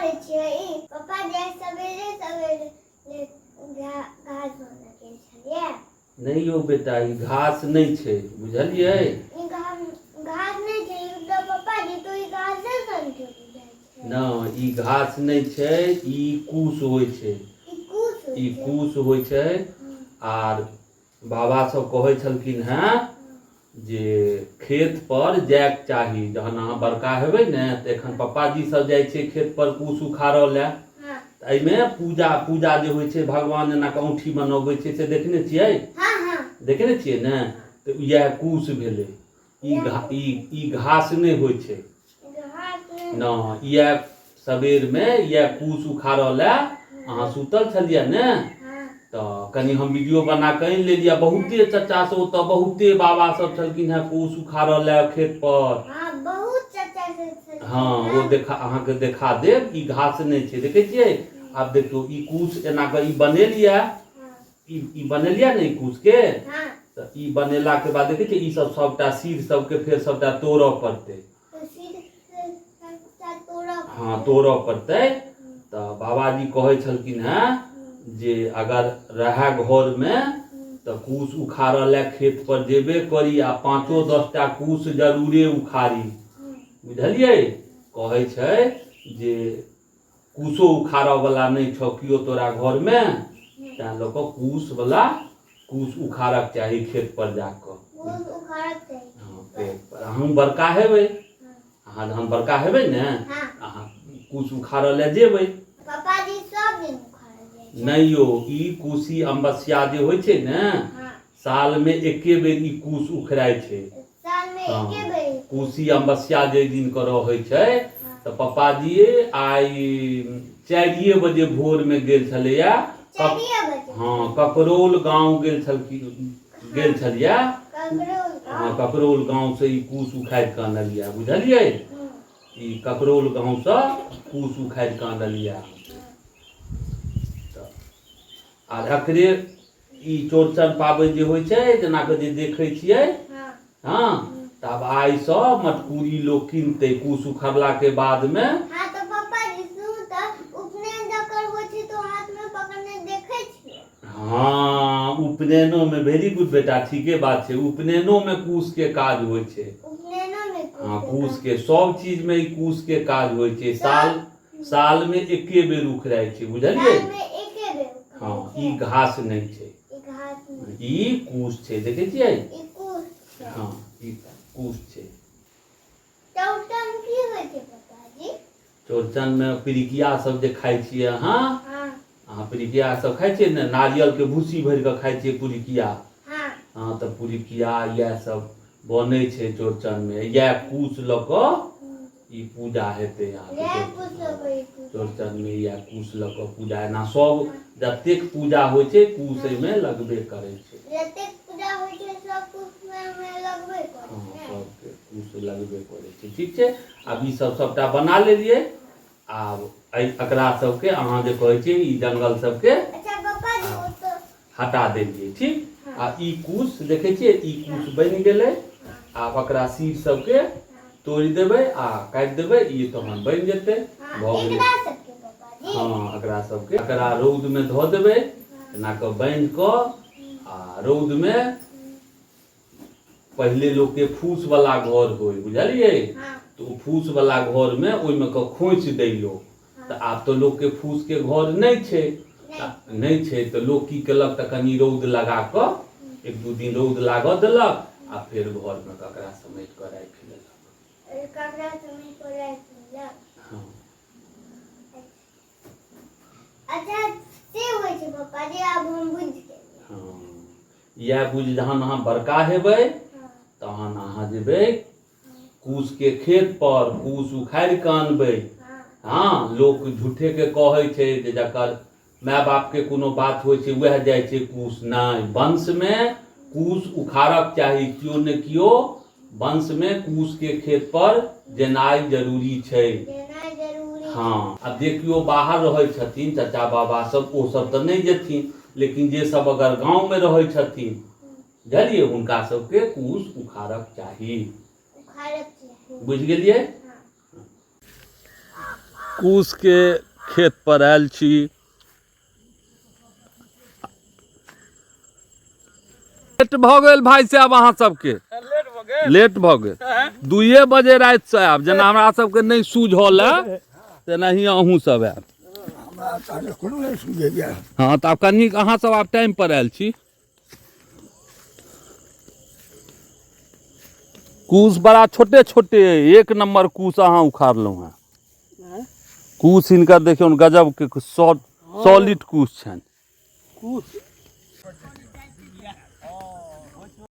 होइ छै ई पप्पा जे सवेरे सवेरे घास बना गेल छलियै। नहि यौ बेटा, ई घास नहि छै, बुझलियै? ई घास नहि छै ई तऽ पप्पा जी, तो ई घासे सन के बुझाइ छै। नहि, ई घास नहि छै, ई कुश होइ छै। ई कुश होइ ई छै। कुश होइ छै। आर बाबा सब कहै छलखिन हेँ जे खेत पर जायके चाही जहन अहाँ बड़का हेबै ने। तऽ एखन पप्पाजी सब जाइ छै खेत पर कुश उखाड़ऽ लए। तऽ एहिमे पूजा पूजा जे होइ छै, भगवान जेना कऽ औँठी बनबै छै, से देखने छियै? हाँ। देखने छियै ने? तऽ इएह कुश भेलै। ई घा ई ई घास नहि होइ छै। घास नहि। नहि, इएह सबेरमे इएह कुश उखाड़ऽ लए अहाँ सुतल छलियै ने? हाँ। तऽ कनि हम वीडियो बना कऽ आनि लेलियै। बहुते चचा सब ओतऽ, बहुते बाबा सब छलखिन हेँ कुश उखाड़ऽ लए खेत पर। हाँ, बहुत चाचा सब छलखिन। हँ, ओ देखा, अहाँके देखा देब। ई घास नहि छै, देखै छियै? आब देखियौ, ई कुश एना कऽ ई बनेलियै। ई बनेलियै ने ई कुशके? हाँ। तऽ ई बनेलाके बाद देखै छियै, ई सब सबटा सीर सबके फेर सबटा तोड़ऽ पड़तै। तऽ सीर सबटा तोड़ऽ। हँ, तोड़ऽ पड़तै। तऽ बाबाजी कहै छलखिन हेँ जे अगर रहए घरमे तऽ कुश उखाड़ऽ लए खेत पर जेबे करी आ 5-10 टा कुश जरूरे उखाड़ी, बुझलियै? कहै छै जे कुशो उखाड़ऽ वला नहि छौ केओ तोरा घरमे, तैँ लऽ कऽ कुशवला कुश उखाड़क चाही खेत पर जाकऽ। कुश उखाड़क चाही। हँ, खेत पर। अहूँ बड़का हेबै। अहाँ जहन बड़का हेबै ने, अहाँ कुश उखाड़ऽ लए जेबै। पापा जी सब दिन उखाड़ल जाइ छै। नहि यौ, ई कोशी अमावस्या जे होइ छै ने, सालमे एके बेर ई कुश उखड़ाइ छै। साल में एके बेर? कोशी अमावस्या जाहि दिन के रहै छै। तऽ पप्पाजी आइ 4 बजे भोरमे गेल छलैया। 4 बजे? हँ, ककरौल गाँव गेल छलखिन, गेल छलियै। ककरौल गाँव? हँ, ककरौल गाँवसँ ई कुश उखाड़ि कऽ आनलियै, बुझलियै? ई ककरौल गाँवसँ कुश उखाड़ि कऽ आनलियै। तऽ आर एकरे ई चौड़चन पाबनि जे होइ छै, जेना कऽ जे देखै छियै। हँ, तऽ आब आइसँ मटकूरी लोक किनतै कुश उखड़लाके बादमे। हाँ, तऽ पप्पा जी, सुनू, तऽ उपनयन जकर होइ छै तऽ हाथ में पकड़ने देखै छियै। हँ, उपनयनोमे। वेरी गुड बेटा, ठीके बात छै। उपनयनोमे कुशके काज होइ छै। उपनयनो में कुश हँ। के कुशके सब चीजमे ई कुशके काज होइ छै। साल सालमे एके बेर उखड़ाइ छै, बुझलियै? साल में एके बेर हँ। उखड़ै ई छै। घास नहि छै। ई घास नहि। ई कुश छै, देखै छियै? ई कुश छै। हँ, ई कुश छै। चौड़चन की होइ छै पप्पा जी? चौड़चनमे पिरिकिया सब जे खाइ छियै अहाँ। अहाँ पिरिकिया सब खाइ छियै ने? नारियलके भूसी भरि कऽ खाइ छियै पुरिकिया। हाँ। हँ, तऽ पुरिकिया इएह सब बनै छै चौड़चनमे। इएह कुश लऽ कऽ ई पूजा हेतै अहाँके। इएह कुश लऽ कऽ ई पूजा। चौड़चनमे इएह कुश लऽ कऽ पूजा, एना सब जतेक पूजा होइ छै, कुश एहिमे लगबे करै छै। जतेक पूजा होइ छै, सब कुश में लगबे करै छै। सबके कुश लगबे करै छै। ठीक छै, आब ई सब सबटा बना लेलियै। आब एहि एकरा सबके अहाँ जे कहै छियै, ई जंगल सबके अच्छा पप्पा जी, ओ तऽ हटा देलियै, ठीक? आ ई कुश देखै छियै, ई कुश बनि गेलै। आब एकरा सीर सबके तोड़ि देबै आ काटि देबै, ई तहन बनि जेतै। भऽ गेलै। एकरा सबके पप्पा जी? हँ, एकरा सबके, एकरा रौदमे धऽ देबै एना कऽ बान्हि कऽ आ रौदमे। पहिले लोकके फूसवला घर होइ, बुझलियै? तऽ ओ फूसवला घरमे ओहिमे कऽ खोँचि दै लोक। तऽ आब तऽ लोकके फूसके घर नहि छै, नहि छै। तऽ लोक की केलक? तऽ कनि रौद लगा कऽ 1-2 दिन रौद लागऽ देलक आ फेर घरमे ककरा समेट कऽ राखि लेलक। ककरा समेट कऽ राखि लेलक। हँ। अच्छा, से होइ छै पप्पा जी, आब हम बुझि गेलियै। हँ, इएह बुझि जहन अहाँ बड़का हेबै, तहन अहाँ जेबै कुशके खेत पर, कुश उखाड़ि कऽ अनबै। हँ, लोक झूठेके कहै छै जे जकर माय बापके कोनो बात होइ छै, उएह जाइ छै कुश। नहि, वंशमे कुश उखाड़क चाही। केओ ने केओ वंशमे कुशके खेत पर जेनाइ जरूरी छै। जेनाइ जरूरी। हँ, आब जे केओ बाहर रहै छथिन, चचा बाबा सब, ओ सब तऽ नहि जेथिन, लेकिन जे सब अगर गाँवमे रहै छथिन, बुझलियै, हुनका सबके कुश उखाड़क चाही। उखाड़क चाही। बुझि गेलियै? हाँ। कुशके खेत पर आयल छी। लेट भऽ गेल भाइ साहब अहाँ सबके, लेट भऽ गेल। 2 बजे रातिसँ आयब, जेना हमरा सबके नहि सूझल है तेनाही अहूँ सब आयब। हँ तऽ आब कनि अहाँ सब आब टाइम पर आयल छी। कुश बड़ा छोटे छोटे, एक नंबर कुश अहाँ उखाड़लहुँ हेँ। कुश हिनकर देखियौ गजब के सॉलिड कुश छनि। कुश